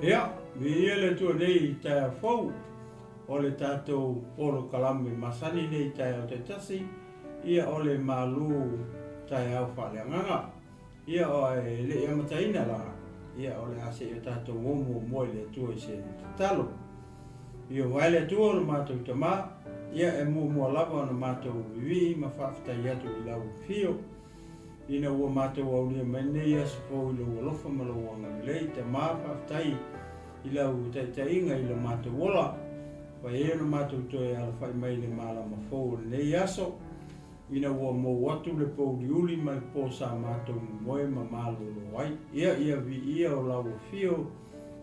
Ia, viia le Atua nei i taeao fou o le tatou polokalame masani nei i taeao taitasi, ia o le malu taeao faaleagaga. Ia e le i amataina la, ia o le a se i o tatou o muamua i le Atua i se tatalo. Ia vae le Atua o lo matou Tama, ia e muamua lava ona matou vivii ma faafetai atu i lau afio, ina ua matou aulia mai lenei aso fou i lou alofa ma lou agalelei. Tama, faafetai i lau taitaiga i lo matou ola, fai ai ona matou toe alafai mai i le malama fou o lenei aso, ina ua mou atu le pouliuli ma le po sa matou momoe ma malolo ai. Ia, ia viia o lau afio,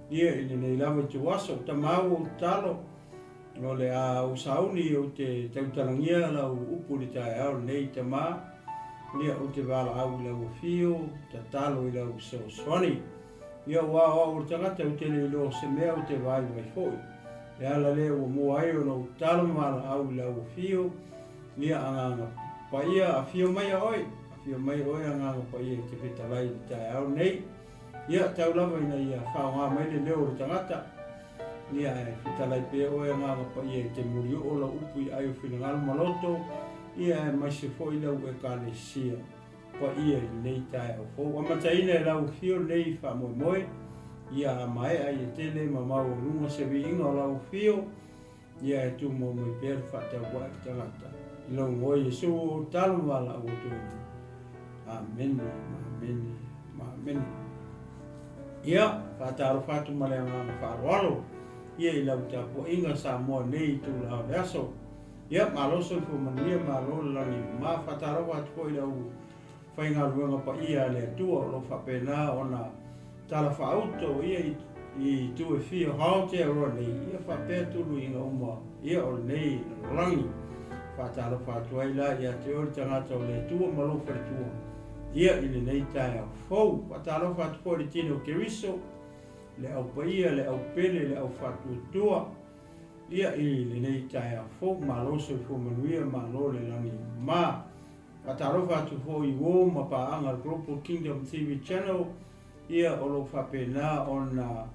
ia i lenei lava ituaso. Tama ua ou tatalo, o le a ou sauni ou te tautalagia lau upu i le taeao lenei, Tama, ia ou te valaau i lau afio, tatalo i lau fesoasoani. Ia ua o au o le tagata ou te le iloa o se mea ou te vaivai foi. Le ala lea ua mua ai ona ou tatalo ma valaau i lau afio, Ia Agaga Paia, afio mai a oe, afio mai oe Agaga Paia i te fetalai i le taeao nei. Ia, tau lava ina ia faaaoga mai le leo o le tagata. Ia, ae fetalai pea oe Agaga Paia i te mulioo lau upu i ai o finagalo ma loto, ia aemaise foi lau Ekalesia paia i lenei taeao fou. Amataina e lau afio lenei faamoemoe, ia a maea ia tele ma maualuga se viiga o lau afio, Ia e tumau mai pea le faataua'i i le tagata. I lou igoa Iesu o talo ma valaau atu ai nei. Amene, amene, amene. Ia, faatalofa atu ma le agaga faaaloalo ia i lau tapuaiga Samoa nei i itula o le aso. Ia, malo soifua manuia, malo le lagi mama. Faatalofa atu foi i le au faigaluega paia a le Atua o lo o faapena ona talafaauto ia i itu e fia o Aotearoa nei, ia faapea tuluiga uma ia o lenei lalolagi. Faatalofa atu ai la ia te oe le tagata o le Atua ma lou faletua ia i lenei taeao fou. Faatalofa atu foi i le tino o Keriso, le au paia, le au pele, le au faatuatua ia i lenei taeao fou. Malo soifua manuia, malo le lagi ma. Faatalofa atu foi i uo ma paaga a le Global Kingdom TV Channel, ia o lo o faapena ona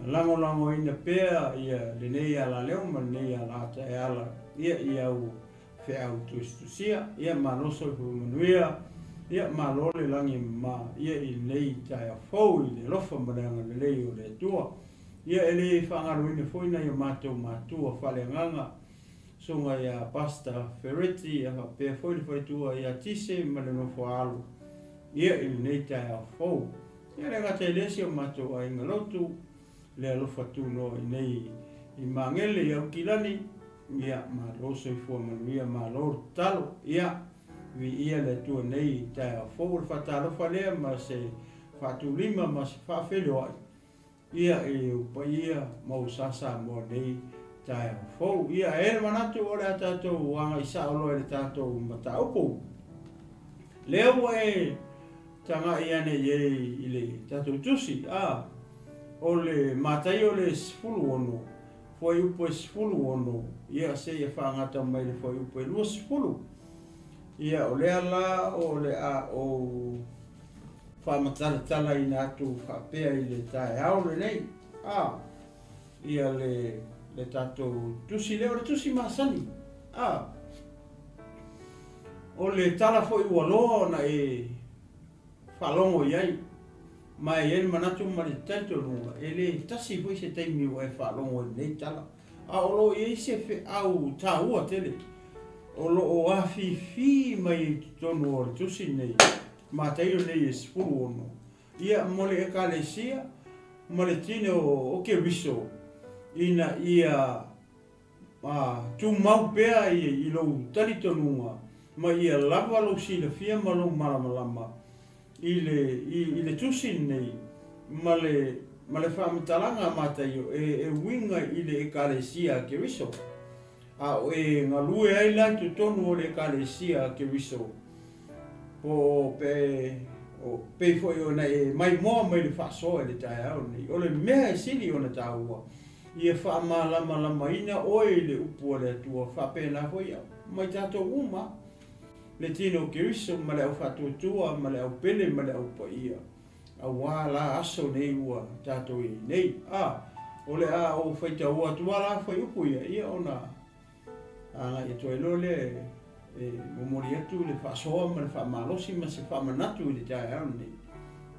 lagolagoina pea ia lenei alaleo ma lenei alaata e ala ia i au feau tusitusia. Ia malo soifua manuia, ia malo le lagi e mama ia i lenei taeao fou i le alofa ma le agalelei o le Atua. Ia e le faagaloina foi nai o matou matua faaleagaga Susuga ia Pastor Fereti ia faapea foi le faletua ia Tise ma le nofo a alo ia i lenei taeao fou. Ia le gata i lea si o matou aiga lotu le alofa tunoa i nei i Magele i Aukilani ia malo soifua manuia malo le tatalo ia viia le Atua nei i taeao fou. O le faatalofa lea ma se faatulima ma se faafeiloai Ia e ou paia ma ou sa Samoa nei taeao fou. Ia e le manatu o le a tatou agai sao loa i le tatou mataupu. Lea ua e tagai ane i ai i le tatou tusi, a, o le Mataio le 16, fuaiupu e 16, ia seia faagata mai le fuaiupu e 20. Ia o lea la o le a ou faamatalatalaina atu faapea i le taeao lenei, a, ia le, le tatou tusi lea, o le tusi masani, a, o le tala foi ua loa ona e faalogo i ai, ma e i ai le manatu ma le talitonuga, e le tasi foi se taimi ua e faalogo i lenei tala, a o lo o i ai se feau taua tele o lo o afifi mai i totonu o le tusi lenei, Mataio nei e 16, ia mo le Ekalesia ma le tino o Keriso, ina ia tumau pea i lou talitonuga ma ia lava lou silafia ma lou malamalama i le, i le tusi lenei ma le, ma le faamatalaga a Mataio e, e uiga i le Ekalesia a Keriso. A o e galue ai la i totonu o le Ekalesia a Keriso, po o pe o pei foi ona e maimoa mai le faasoa i le taeao lenei. O le mea e sili ona taua, ia faamalamalamaina oe i le upu a le Atua, faapena foi au, ma i tatou uma, le tino o Keriso, ma le au faatuatua, ma le au pele, ma le au paia. Auā la aso nei ua tatou i ai nei. A, o le a ou faitaua atu a la fuaiupu ia, ia ona agai atu ai loa lea e momoli atu le faasoa ma le faamalosi ma se faamanatu i le taeao lenei.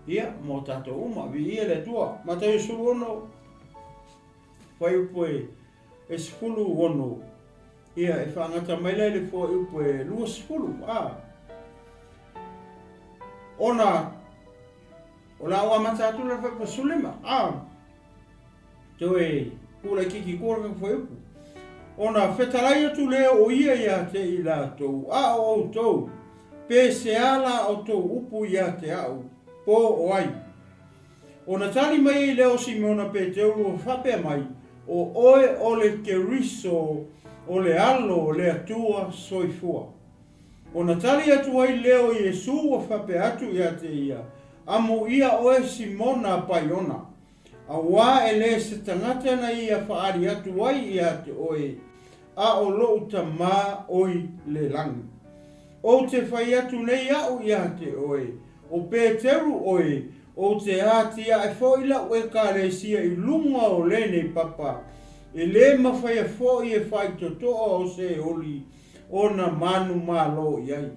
Ia, mo tatou uma, viia le Atua. Mataio 16, fuaiupu e 16, ia, e faagata mai la i le fuaiupu e 20, a. Ona o le a ou amata atu la le fuaiupu 15, a. Toe pulaititi koa le fuaiupu. Ona fetalai atu lea o ia ia te i latou, a o outou, pe se a la outou upu ia te au, po o ai? Ona tali mai ai lea o Simona Peteru ua faapea mai, O oe o le Keriso, o le Alo o le Atua soifua. Ona tali atu ai lea o Iesu ua faapea atu ia te ia, Amuia oe Simona Paiona, auā e le se tagata na ia faaali atu ai ia te oe, a o lou Tamā oi le lagi. Ou te fai atu nei au ia te oe, o Peteru oe, ou te atiae foi lau Ekalesia i luga o lenei papa, e lē mafaia foi e faitotoa o Seoli ona manumalo i ai.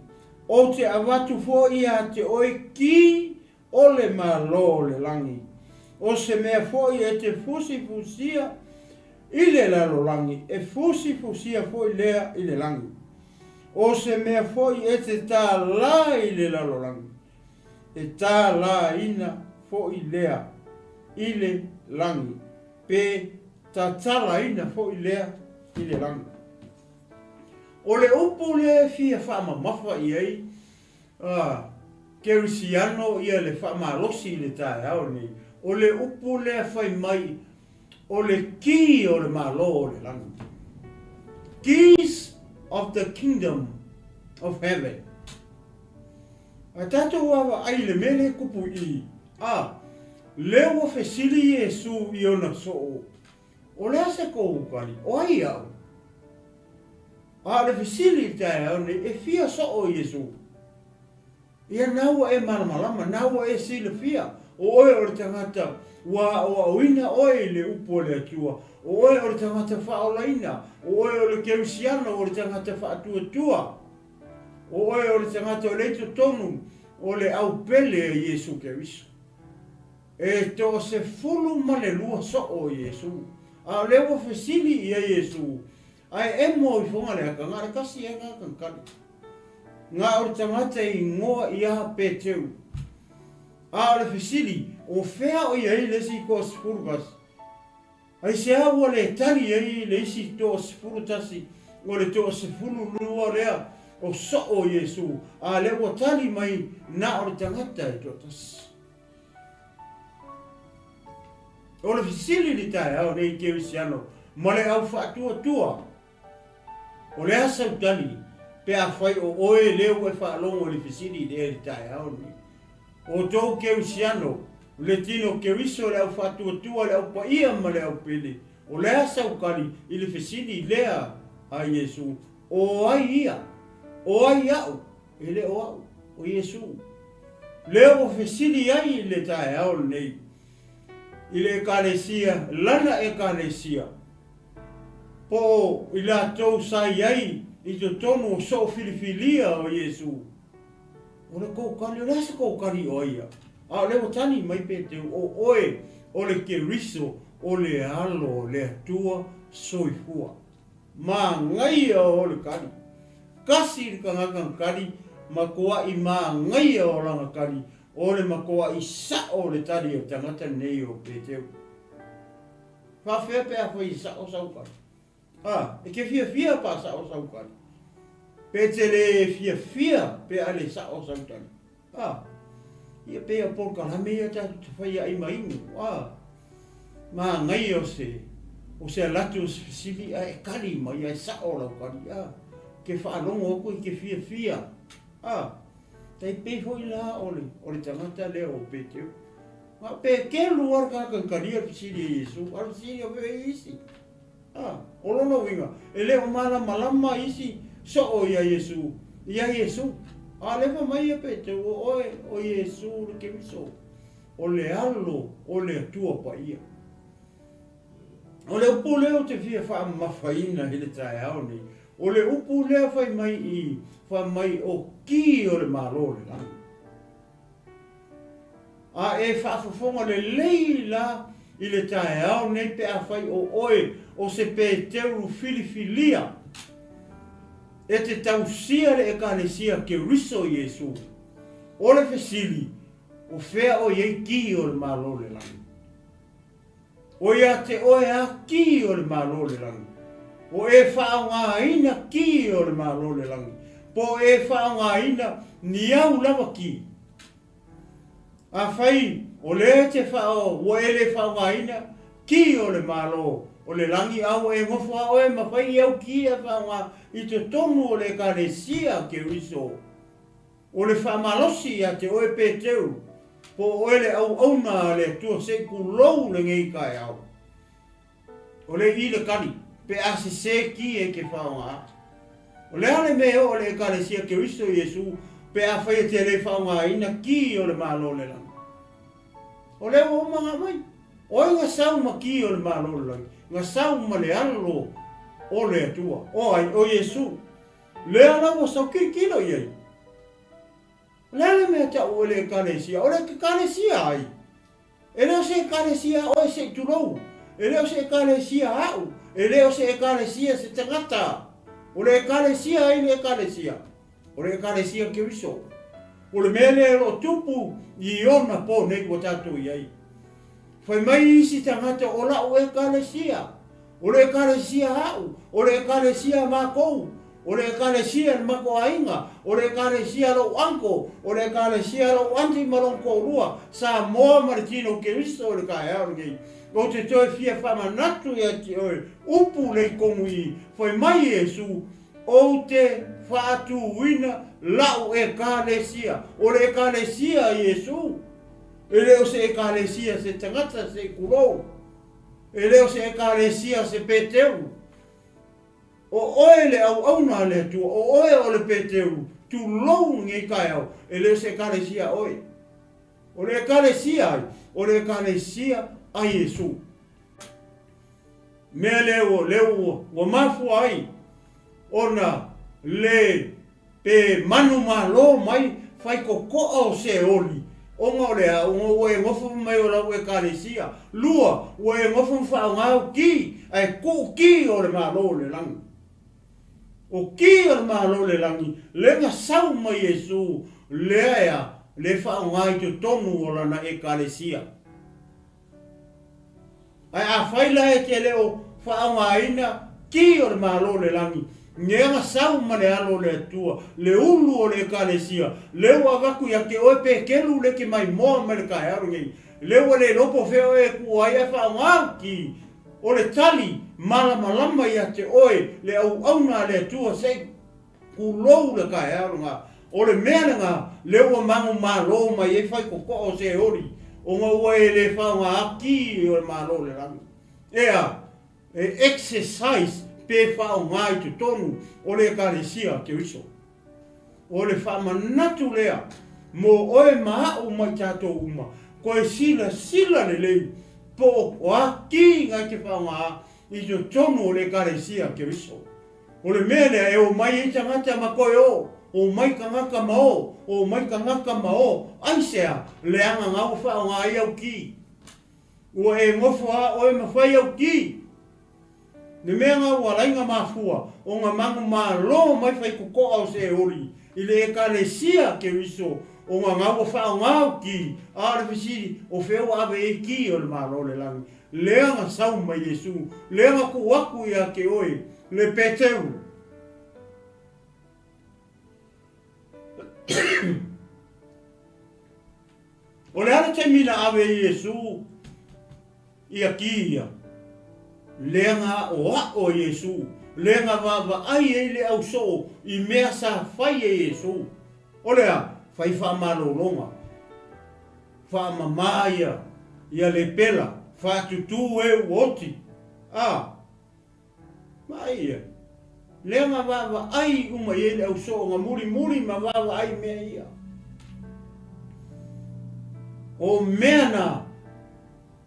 Ou te avatu foi ia te oe ki o le Malo o le lagi. O se mea foi e te fusifusia i le lalolagi, e fusifusia foi lea i le lagi. O se mea foi e te tālā i le lalolagi, e tālāina foi lea i le lagi, pe tatalaina foi lea i le lagi. O le upu lea e fia faamamafa i ai a Kerisiano ia le faamalosi i le taeao lenei, o le upu lea fai mai o le kī o le Malo o le lagi, keys of the kingdom of heaven. A tatou vaavaai i le mea lea e kupu i i, a, lea ua fesili Iesu i ona soo, O le a se kou ukali? O ai au? A o le fesili i le taeao nei, e fia soo Iesu? Ia na ua e malamalama, na ua e silafia, o oe o le tagata ua aoaoina oe i le upu a le Atua, o oe o le tagata faaolaina, o oe o le kerisiano, o le tagata faatuatua, o oe o le tagata o lea i totonu o le aupele a Iesu Keriso. E 12 soo o Iesu, a o lea ua fesili i ai Iesu, Ae emo ifoga le aka, nga le kasi e nga kankali. Nga o le tagata e ingoa ia Peteru. A o le fesili, o fea o i ai le isi 11? Aisea ua le tali ai le isi 11 o le 12 lea o soo o Iesu, a lea ua tali mai na o le tagata e toatasi? O le fesili i le taeao nei Kerisiano ma le au faatuatua, o le a sau tali pe afai o oe lea ua e faalogo i le fesili lea i le taeao lenei? O tou Kerisiano, le tino Keriso, le au faatuatua, le au paia ma le au pele, o le a sau tali i le fesili lea a Iesu, O ai ia? O ai au? E le o au, o Iesu. Lea ua fesili ai i le taeao lenei i le Ekalesia, lana Ekalesia, po o i latou sa i ai i totonu o soo filifilia o Iesu. O le kou kali, o le a se kou kali o ai ia? A o lea ua tali mai Peteru, o oe o le Keriso, o le Alo o le Atua soifua. Māngaia o le kali. Kasi le kangaka kali, makoaʻi māngaia o lana kali, o le makoaʻi saʻo o le tali o tagata nei o Peteu. Faafea pe afai e saʻo sau kali? A, e ke fiafia pa saʻo sau kali. Pe te le fiafia pe a le saʻo sau tali. A, ia pei o polokalame ia tatou te fai ai ma inu, a, māngaia o se, o se alatu o se fesili ae e kali mai ae saʻo lau kali, a, ke faalogo aku i ke fiafia, a, tai pei foi la o le, o le tagata lea o Peteu. Na o Petelu a le tagata na talia le fesili a Iesu, a o le fesili o fea i isi. A, o lona uiga, e le o malamalama isi soo iā Iesu, iā Iesu. A lea fai mai ia Peteru, o oe o Iesu le Keriso. O le Alo o le Atua Paia. O le upu lea ou te fia faamamafaina i le taeao nei, o le upu lea fai mai i, fai mai o ki o le Malo o le Lagi. A e faafofoga lelei la i le taeao nei pe afai o oe o se Peteru filifilia e te tausia le Ekalesia Keriso Iesu, o le fesili, o fea o i ai ki o le Malo o le Lagi? O ia te oe a ki o le Malo o le Lagi? O e faaaogaina ki o le Malo o le Lagi, po o e faaaogaina ni au lava ki? Afai o lea e te faa, ua e le faaaogaina ki o le Malo o le Lagi a ua e nofo a oe ma fai i au ki e faaaoga i totonu o le Ekalesia a Keriso, o le faamalosi ia te oe Peteru, po o oe le auauna a le Atua se i kulou lenei taeao. O le i le kali, pe a sese ki e ke faaaoga. O le a le mea e oo le Ekalesia Keriso Iesu pe afai e te le faaaogaina ki o le Malo o le Lagi? O lea ua uma ona aumai. O ai na sau ma ki o le Malo o le Lagi? Na sau ma le Alo o le Atua. O ai? O Iesu. Lea la ua sau kilokilo i ai. O le a le mea tau e le Ekalesia? O le Ekalesia ai? E le o se Ekalesia a oe se i tulou. E le o se Ekalesia a'u. E le o se Ekalesia se tagata. O le Ekalesia ai le Ekalesia? O le Ekalesia Keriso. O le mea lea o lo o tupu i ona po nei ua tatou i ai. Fai mai isi tagata o la'u Ekalesia. O le Ekalesia a'u, o le Ekalesia a makou, o le Ekalesia a le matou aiga, o le Ekalesia a lou uncle, o le Ekalesia a lou aunty ma lona toalua, Samoa ma le tino Keriso i le taeao lenei. Ou te toe fia faamanatu ia te oe, upu lei tonu i, fai mai Iesu, Ou te faatuina la'u Ekalesia. O le Ekalesia a Iesu, e le o se Ekalesia se tagata se i kulou. E le o se Ekalesia se Peteru. O oe le auauna a le Atua, o oe o le Peteru, tulou lenei taeao, e le o se Ekalesia a oe. O le Ekalesia ai? O le Ekalesia a Iesu. Mea lea ua, lea ua, ua mafua ai ona le Pe manumalo mai fai kokoa o Seoli, ona o le a, ona ua e nofo mai o lau Ekalesia, lua, ua e nofo ma faaaoga au ki, ae tuu ki o le Malo o le Lagi. O ki o le Malo o le Lagi, lea na sau mai Iesu, lea ea, le faaaoga i totonu o lana Ekalesia. Ae afai la e te le o faaaogaina ki o le Malo o le Lagi, nea na sau ma le Alo o le Atua, le ulu o le Ekalesia, lea ua avatu ia te oe Petelu le te maimoa mai le taeao lenei, lea ua le iloa po o fea oe e tuu ai ae faaaoga au ki o le tali malamalama ia te oe le auauna a le Atua se i Tulou le taeao lena. O le mea lena, lea ua manumalo mai ai faitotoa o Seoli, ona ua e le faoga ati o le Malo o le Lagi. Ea, e exercise pe faoga i totonu o le Ekalesia a Keriso. O le faamanatu lea mo oe ma a'u ma i tatou uma, koe silasila lelei po o a ki na e te faoga i totonu o le Ekalesia a Keriso. O le mea lea e omai ai tagata ma koe o, omai tagata ma o, omai tagata ma o, aisea, leaga na ua faaaoga ai au ki. Ua e nofo a oe ma fai au ki. Le mea na ua laina mafua o na manu malo mai fai kokoa o Seoli i le Ekalesia Keriso o na na ua faaaoga au ki, a o le fesili, o fea ua ave ai ki o le Malo o le Lagi? Lea na sau mai Iesu, lea na tuu atu ia te oe, le Peteru. O le a le taimi na ave ai Iesu ia ki ia? Lea na aʻoaʻo e Iesu, lea na vaavaai ai le ausoo i mea sa fai e Iesu. O le a? Fai faamalologa. Faamama ia, ia lepela, faatutū e ua oti, a, vaai ia, lea na vaavaai uma i ai le au soo na mulimuli ma vaavaai i mea ia. O mea na,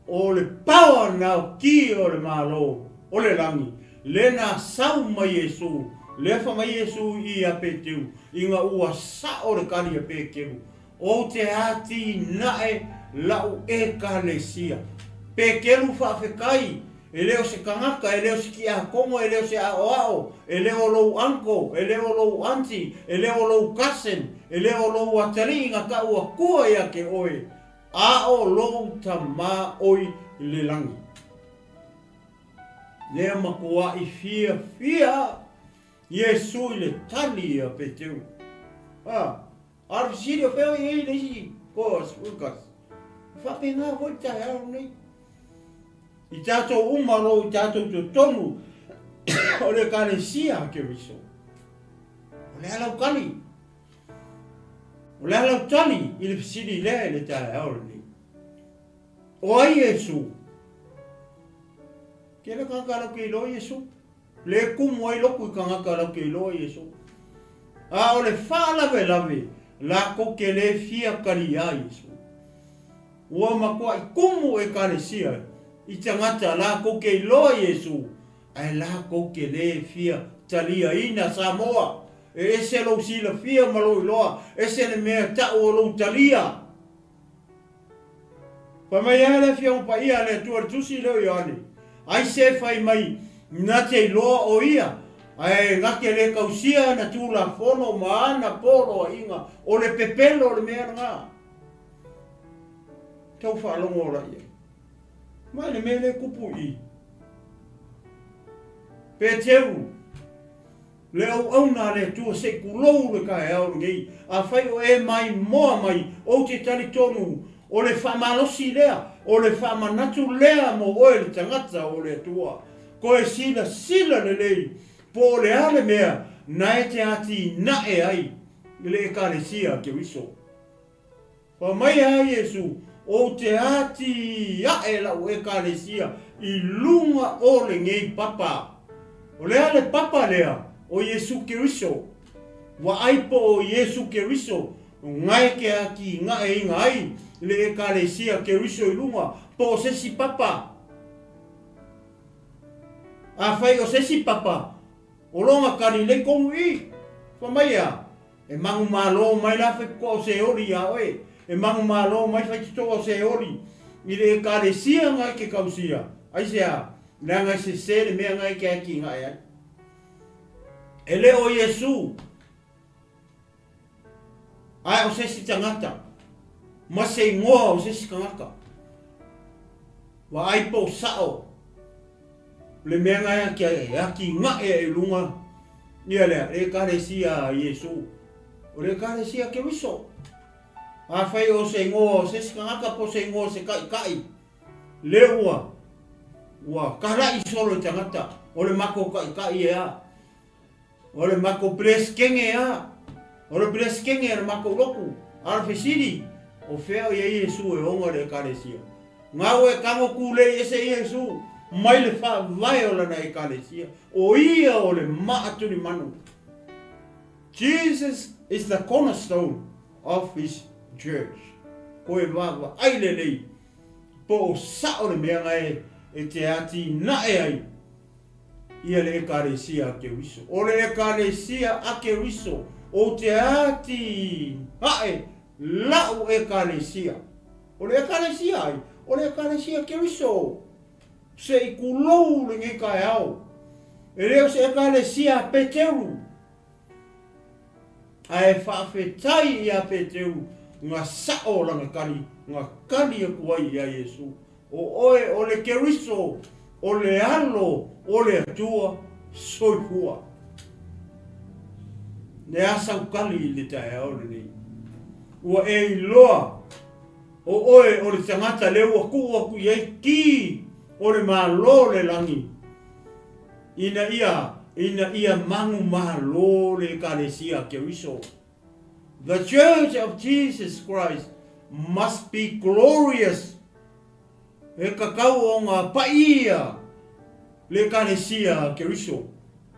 o le power na o ki o le Malo o le lagi, le na sau mai Iesu, lea fa mai Iesu i ia Peteru, ina ua sa'o le kali a Peteru, Ou te atinae la'u Ekalesia. Peteru faafetai, e le o se tagata, e le o se tiakono, e le o se aoao, e le o lou uncle, e le o lou aunty, e le o lou cousin, e le o lou atalii na ta'u atua ia te oe, a o lou Tamā oi le lagi. Lea matua'i fiafia Iesu i le tali a Peteru. A, a o le fesili o fea o i ai le isi koa 11. E faapena foi le taeao lenei. I tatou uma o lo o i tatou totonu o le Ekalesia a Keriso. O le a lau tali? O le a lau tali i le fesili lea i le taeao lenei? O ai Iesu? Tele tagata latou te iloa Iesu. Le kumu ai loku i tagata latou te iloa Iesu. A o le faalavelave, latou te le fia taliā Iesu. Ua matuai kumu Ekalesia i tagata latou te iloa Iesu, ae latou te le fia taliaina Samoa. E ese lou silafia ma lou iloa, ese le mea tau o lou talia. Fai mai ai le Afioga Paia a le Atua i le Tusi lea o Ioane, Ai se fai mai na te iloa o ia, ae na te le tausia ana Tulafono ma ana poloaiga, o le pepelo o le mea lena. Tau faalogo la i ai. Mai le mea lea e tupu i i. Peteru, Le auauna a le Atua se i kulou le taeao lenei. Afai o e maimoa mai, ou te talitonu, o le faamalosi lea, o le faamanatu lea mo oe le tagata o le Atua. Toe silasila lelei po o le a le mea na e te atinae ai le Ekalesia a Keriso. Fai mai a Iesu, Ou te atiae la'u Ekalesia i luga o lenei papa. O le a le papa lea? O Iesu Keriso. Vaai po o Iesu Keriso ngae ke atinaeina ai le Ekalesia Keriso i luga, po o se isi papa. Afai o se isi papa, o lona Kalilei tonu i. Fai mai a. E manumalo mai la faitotoa o Seoli iā oe, e manumalo mai faitotoa o Seoli i le Ekalesia na i ke kausia. Aisea? Leaga e sese le mea na e ke atigae ai. E le o Iesu, ae o se isi tagata, ma se igoa o se isi tagata. Vaai po o sa'o le mea na e atigae ai i luga ia lea, le Ekalesia a Iesu. O le Ekalesia Keriso. Afai o se igoa o se isi tagata po o se igoa o se taitai, lea ua, ua kala'i solo i tagata, o le matou taitai ea. O le matou Peresetene a! O le Peresetene a le matou lotu, a o le fesili, o fea o i ai Iesu e ona le Ekalesia? Gau e tago tulei ese Iesu mai le faavae o lana Ekalesia, o ia o le maa tulimanu. Jesus is the cornerstone of his church. Koe vaavaai lelei po o sao le mea na e te atinae ai ia le Ekalesia a Keriso. O le Ekalesia a Keriso, ou te atiae la'u Ekalesia. O le Ekalesia ai? O le Ekalesia Keriso. Se i kulou lenei taeao. E le o se Ekalesia a Peteru. Ae faafetai ia Peteru na sa'o lana tali, na tali atu ai ia Iesu. O oe o le Keriso, o le Alo o le Atua soifua. Le a sau tali i le taeao lenei? Ua e iloa o oe o le tagata lea ua tuu atu i ai ki o le Malo o le lagi, ina ia, ina ia manumalo le Ekalesia a Keriso. The Church of Jesus Christ must be glorious. E kakau o ngā paia le Ekalesia a Keriso.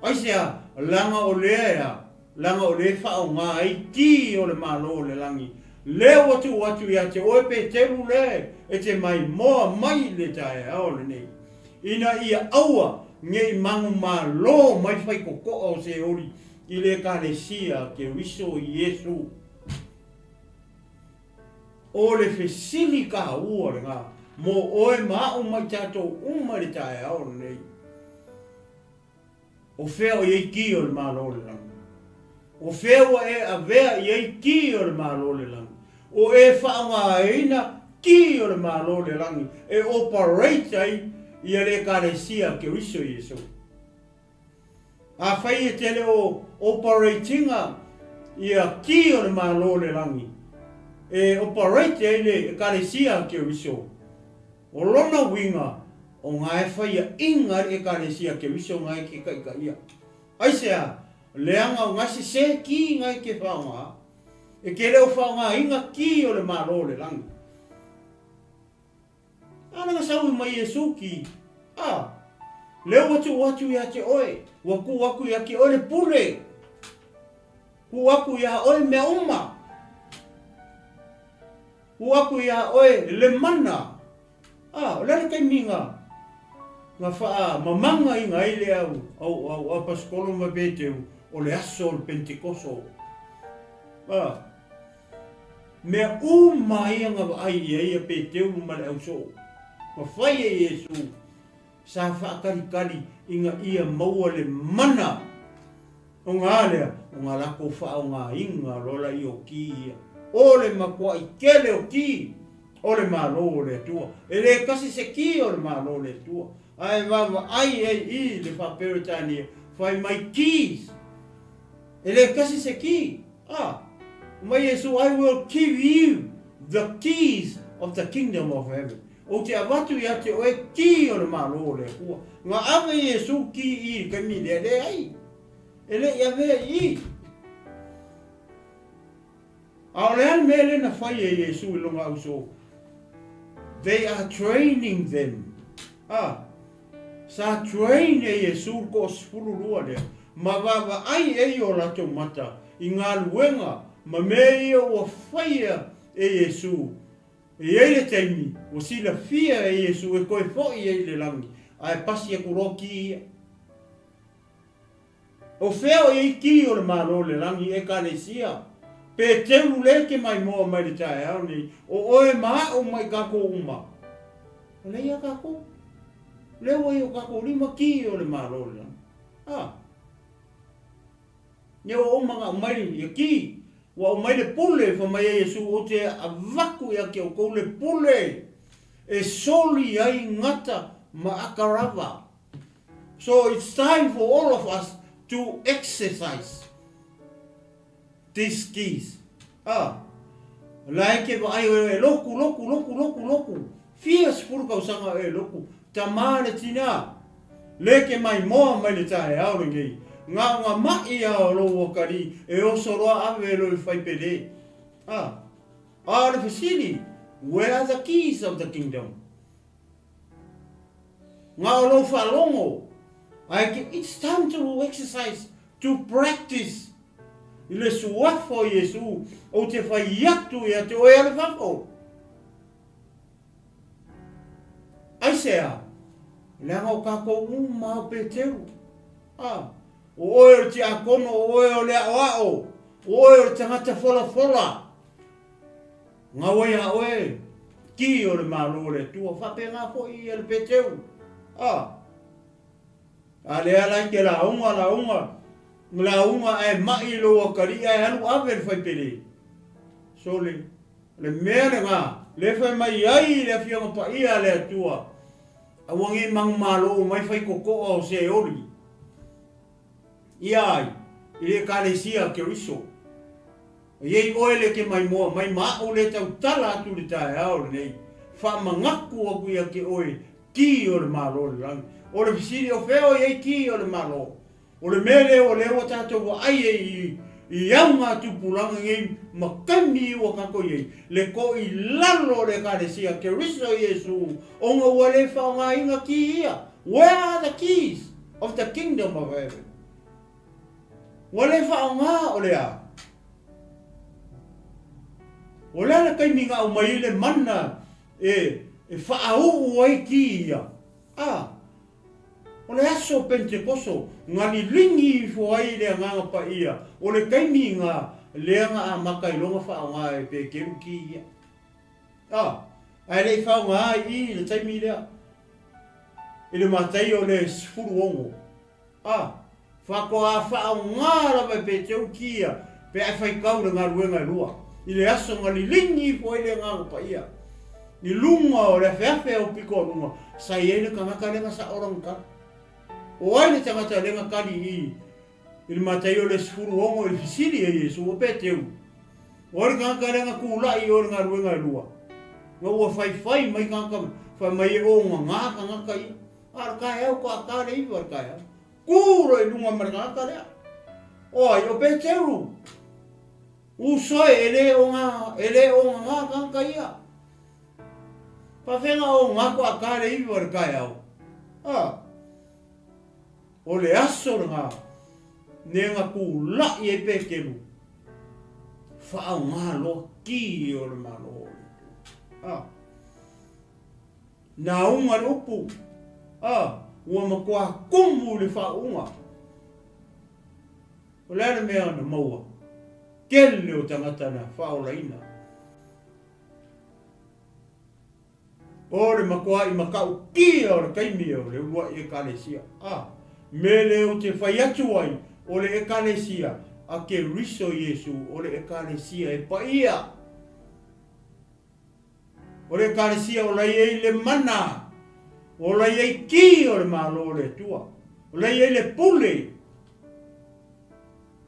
Aisea, leaga o lea ea, leaga o lea e whaonga ai ki o le Malo o le Langi. Lea ua tuu atu ia te oe Peteru lea e te maimoa mai i le taeao lenei, ina ia aua ne i manumalo mai faikokoa o Seoli i le Ekalesia a Keriso Iesu. O le fesili kaua lena mo oe ma a'u ma i tatou uma i le taeao lenei. O fea o i ai ki o le Malo o le Lagi? O fea ua e avea i ai ki o le Malo o le Lagi? O e faaaogaina ki o le Malo o le Lagi e operate ai ia le Ekalesia a Keriso Iesu. Afai e te le o operate-ina ia ki o le Malo o le Lagi e operate ai le Ekalesia a Keriso, O lona uiga, o nga e faiaʻiga ai le Ekalesia Keriso nga e ke kaʻikaʻia. Aisea? Leaga o nga sesē ki nga e ke whaonga, e ke le o whaongaina ki o le Malo o le Lagi. A na nga saui mai Iesu ki, a, lea ua tuu atu ia te oe, ua kuu aku ia ke oe le pule, kuu aku ia oe mea uma. Ua aku iā oe le mana. A, o le a le taimi nga, nga faamamagaina ai le au, au, au apasikolo ma Peteu, o le aso o le Pentekoso. A, mea uma ia nga vaai i ai a Peteu ma le ausoo, ma fai e Iesu, Sa faatalikali ina ia maua le mana o nga lea o nga lakou faaogaina lola i o ki ia. O le matuai tele o ki o le Malo o le Atua. E le tasi se ki o le Malo o le Atua, ae vaavaai ai i le faa-Peretania fai mai keys. E le tasi se ki. A, mai Iesu, I will give you the keys of the kingdom of heaven. Ou te avatu ia te oe ki o le Malo o le Atua. Na ave Iesu ki i le taimi lea, leai. E le i avea i i. A o le a le mea lea na fai e Iesu i lona auso? They are training them. A, sa train e Iesu le toasefululua lea, ma vaavaai e i o latou mata i galuega ma mea ia ua faia e Iesu. E i ai le taimi ua silafia e Iesu e toe foʻi ai i le lagi, ae pasi atu loa ki ia. O fea o i ai ki o le Malo o le lagi, Ekalesia? Peteulu le ke maimoa mai le taeao nei, o oe ma aʻu ma i kakou uma. O lea ia kakou. Lea ua i o kakou lima ki o le Malo o le lagi. A. Ia ua uma ona aumai ia ki, ua aumai le pule, fai mai ai Iesu, Ou te avatu ia te outou le pule e soli ai gata ma akarava. So it's time for all of us to exercise these keys. Ah, la e ke vaai oe e loku, loku, loku, loku, loku. Fia sefulu kausaga oe e loku. Tamā le tinā. Le ke maimoa mai le taeao lenei. Nga o nga maʻi a o lou akalii e oso loa ave e lou faipele. Ah, a o le fesili, where are the keys of the kingdom? Nga o lou faalogo, ae ke, it's time to exercise, to practice i le suafa o Iesu, ou te fai atu ia te oe alu fafo. Aisea? Leaga o kakou uma o Peteru. A, o oe o le tiakono, o oe o le aʻoaʻo, o oe o le tagata folafola. Ngau ai a oe, ki o le Malo o le Atua, faapena foi ia le Peteru. A, a lea la i te lauga, lauga, lauga ae maʻi lou akalii ae alu ave le faipele. Sole, o le mea lena, le fai mai ai le Afioga Paia a le Atua, aua nei manumalo mai faikokoa o Seoli. Ia ai, i le Ekalesia a Keriso. E i ai oe le ke maimoa mai ma aʻu le tautala atu i le taeao lenei, faamanatu aku ia ke oe ki o le Malo o le lagi. O le fesili, o fea o i ai ki o le Malo? O le mea lea o lea ua tatou vaai ai i i auga tupulaga nei ma taimi ua tatou i ai, le toʻi lalo o le Ekalesia Keriso Iesu, ona ua le faaaogaina ki ia. Where are the keys of the kingdom of heaven? Ua le faaaoga o le a? O le a le taimi na aumai ai le mana e faauu ai ki ia? A! O le aso Penetekoso na liligi ifo ai le Agaga Paia, o le taimi na lea na amata ai loa na faaaoga e Peteru ki ia. A! Ae le i faaaoga i i le taimi lea, i le Mataio le 16. A! Faatoa faaaoga lava e Peteru ki ia pe a e faitau le galuega e lua, i le aso na liligi ifo ai le Agaga Paia i luga o le afeafe au pito a luga, sa i ai le tagata lea na sao lana tali. O ai le tagata lea na tali i i le Mataio le 16 i le fesili a Iesu, o Peteru, O ai le tagata lea na tulai i o i le galuega e lua? Na ua faifai mai tagata fai mai e ogagā tagata ia. A o le taeao toata le iva o le taeao. Tū loa i luga ma le tagata lea. O ai, o Peteru. Uso e, e le oga, e le ogagā tagata ia. Faafefea na ogagā toata le iva o le taeao? A, o le aso lena, ne na tula'i ai Peteru, faaoga loa ki o le Malo o le Atua. A. Nauga le upu, a, ua matua kumu i le faauuga. O le a le mea na maua? Tele o tagata na faaolaina. O le matua'i matautia o le taimi o le ulua'i Ekalesia. A, me le ou te fai atu ai, o le Ekalesia a Keriso Iesu, o le Ekalesia e paia. O le Ekalesia o la i ai le mana, o la i ai ki o le Malo o le Atua, o la i ai le pule.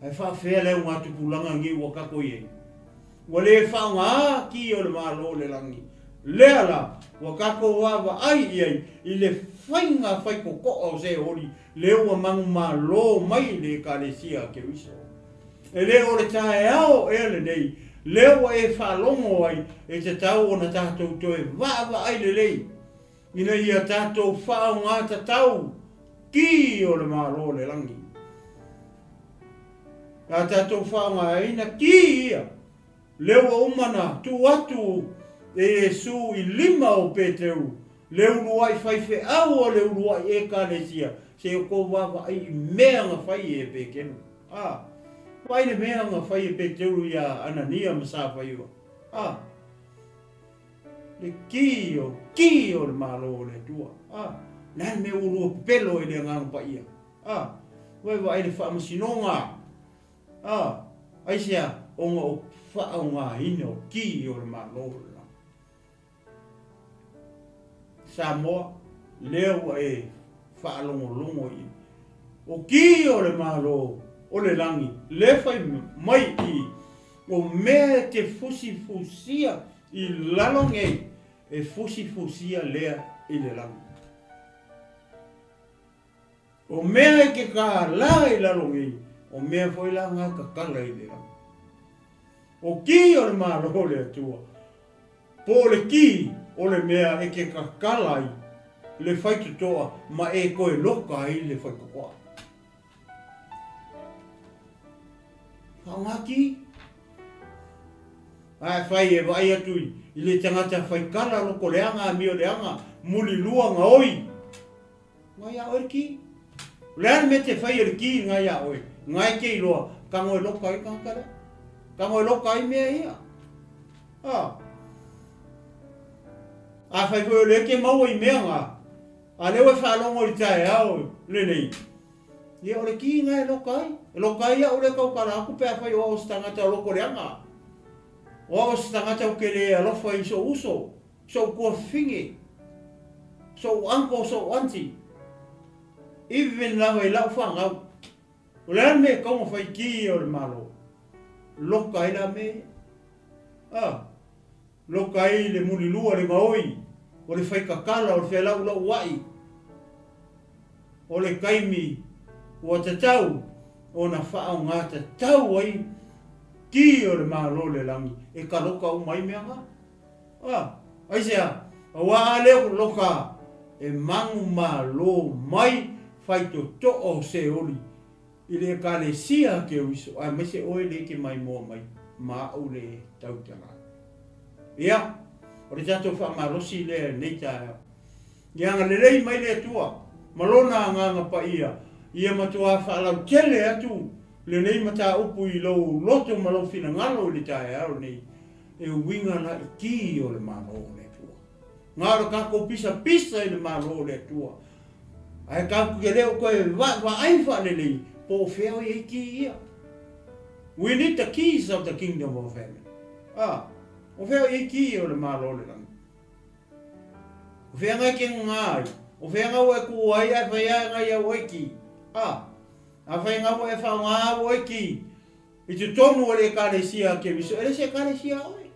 Ae faafefea le augatupulaga nei ua tatou i ai? Ua le faaaoga ki o le Malo o le lagi. Lea la, ua tatou vaavaai i ai i le faiga faitotoa o Seoli lea ua manumalo mai le Ekalesia a Keriso. E le o le taeao ea lenei, lea ua e faalogo ai e tatau ona tatou toe vaavaai lelei, ina ia tatou faaaoga tatau ki o le Malo o le lagi. A tatou faaaogaina ki ia, lea ua uma na tuu atu e Iesu i lima o Peteru, le uluai faifeau o le uluai Ekalesia, se i outou vaavaai i mea na fai e Peteru. A, vaai le mea na fai e Peteru iā Anania ma Safaiva. A, le ki o ki o le Malo o le Atua. A, le a le mea ua lua pepelo ai le Agaga Paia? A, vaevaai le faamasinoga. A, aisea ona o faaaogaina o ki o le Malo o le lagi. Samoa, lea ua e faalogologo i o ki o le Malo o le lagi, lea fai mai i o mea e te fusifusia i lalo nei, e fusifusia lea i le lagi. O mea e te kālā i lalo nei, o mea foi la nga tatala i le lagi. O ki o le Malo o le Atua, po o le ki o le mea e te tatala ai le faitotoa ma e toe loka ai le faitotoa. Whaonga ki. Ae whai e vaai atu i le tangata whai kala loko leanga, amio leanga, muli lua ngaoi. Ngai a oe le ki. O le a le mea te whai e le ki ngai a oe. Ngai te iloa, ka ngoe loka ai tangata lea. Ka ngoe loka ai mea ia. A. A whai foi o lea te maua i mea nga. A lea ua e whaalongo i le taeao lenei. Ia o le ki ngai e loka ai. E loka ai au lea tautala atu pe a whai o au se tangata o loko leanga. O au se tangata o ke le alofa i sou uso. Sou tuafafine, sou uncle, sou aunty, even lava i lau fanau. O le a le mea e tatau ona fai ki ia o le Malo? Loka ai la mea ia. Ah, loka ai le mulilua, le gaoi, o le faikakala, o le felaulauai, o le taimi ua tatau ona faaaoga tatau ai ki o le Malo o le lagi e kaloka uma ai mea nga. A, aisea? Aua a lea ku loka e mangu malo mai faitotoa o Seoli i le Ekalesia a Keriso, aemaise oe le ke maimoa mai ma a'u le tautala. Ia, o le tatou faamalosi lea i lenei taeao. Ia agalelei mai le Atua ma Lona Agaga Paia, ia matuā faalautele atu lenei mataupu i lou loto ma lou finagalo i le taeao lenei, e uiga la i ki o le Malo o le Atua. Na o le tatou pisapisa i le Malo o le Atua, ae tatou te le o toe vaavaai faalelei po o fea o i ai ki ia. We need the keys of the kingdom of heaven. A, o fea o i ai ki o le Malo o le Lagi? O fea ngai ke ngā ai? O fea ngā ua e kū ai ae whai ae ngai au oi ki? A, a whai ngā ua e whao ngā au oi ki? I te tonu o le ekalesia a Keriso, e le se ekalesia oe.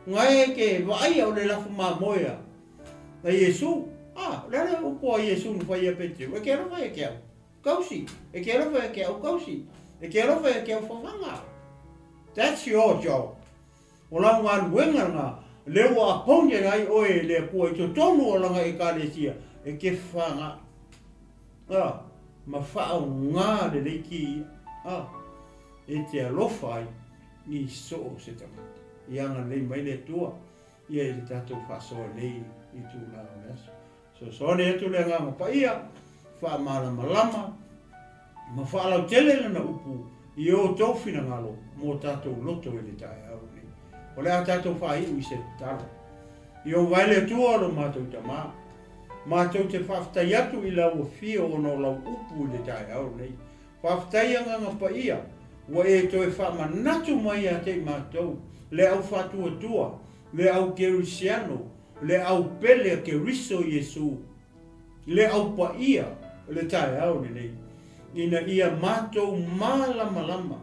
Ngai e ke vaaia o le lafo mamoe a a Iesu. A, o le a le upu a Iesu na whai ia Peteru? E ke alofa e ke au kausi. E ke alofa e ke au kausi. E ke alofa e ke au whawhanga. That's your job. O lau galuega lena, lea ua appointed ai oe e le Atua i totonu o lana Ekalesia e ke whanga, a, ma whaonga lelei ki ia, a, e te alofa ai i so o se tangata. I agalelei mai le Atua ia i le tatou faasoa nei i tulaga o le aso. Fesoasoani atu le Agaga Paia, faamalamalama ma faalautele lana upu i o outou finagalo mō tātou loto i le taeao lenei. O le a tātou faaiu i se tatalo. I o vae le Atua lo mātou Tamā, mātou te whaafetai atu i lau afio ona o lau upu i le taeao lenei. Faafetai Agaga Paia, ua e toe faamanatu mai ia te i mātou, le au faatuatua, le au kerisiano, le au pele a Keriso Iesu, le au paia o le taeao lenei, ina ia matou malamalama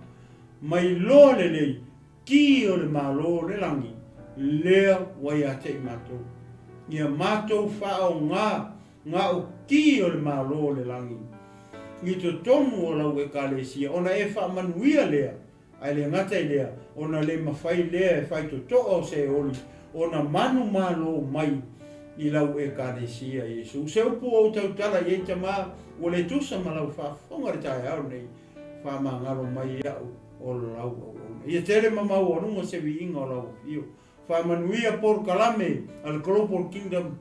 mai loa lelei ki o le Malo o le Lagi lea ua ia te i matou. Ia matou faaoga nga o ki o le Malo o le Lagi i totonu o lau Ekalesia ona e faamanuia lea Ae le gata i lea, ona le mafai lea e fai totoa o se oli ona manumalo mai i lau Ekalesia Iesu. Se upu ou tautala i ai tama, ua le tusa ma lau faafofoga le taeao lenei, faamagalo mai iaʻu o lau auauna. Ia tele ma maualuga se viiga o lau afio. Faamanuia polokalame a le Global Kingdom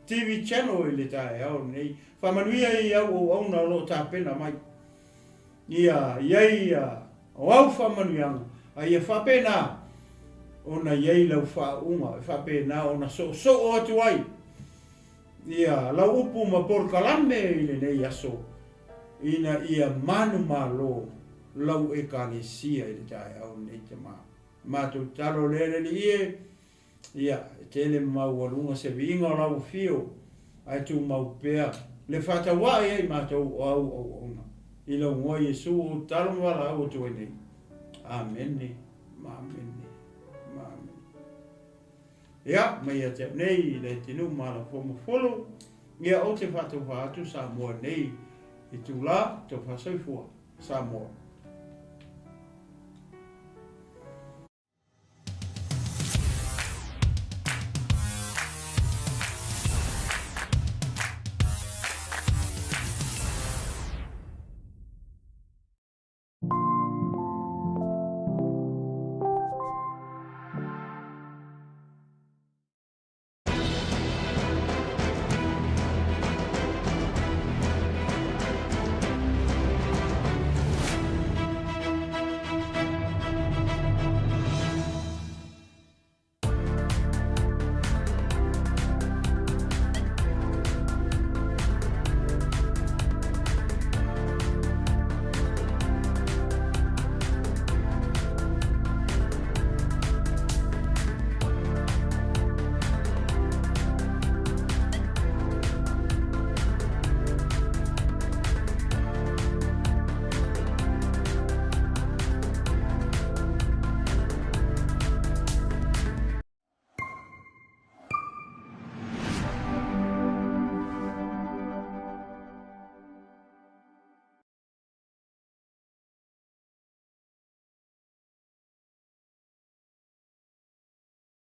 TV Channel i le taeao lenei. Faamanuia i au auauna o lo o tapena mai. Ia i ai ia o au faamanuiaga, a ia faapena ona i ai lau faauuga, e faapena ona soosoo atu ai ia lau upu ma polokalame i lenei aso, ina ia manumalo lau Ekalesia i le taeao lenei Tama. Matou tatalo lea le Alii e, Ia, e tele ma maualuga se viiga o lau afio, ae tumau pea le faatauae ia i matou o au auauna. I lau Igoa Iesu ou tatalo ma valaau atu ai nei. Amene, ma amene, ma amene. Ia, mai ia te au nei i Leatinuu ma Alafomafolo, ia ou te faataufa atu Samoa nei i Tula, Taufa Soifua, Samoa.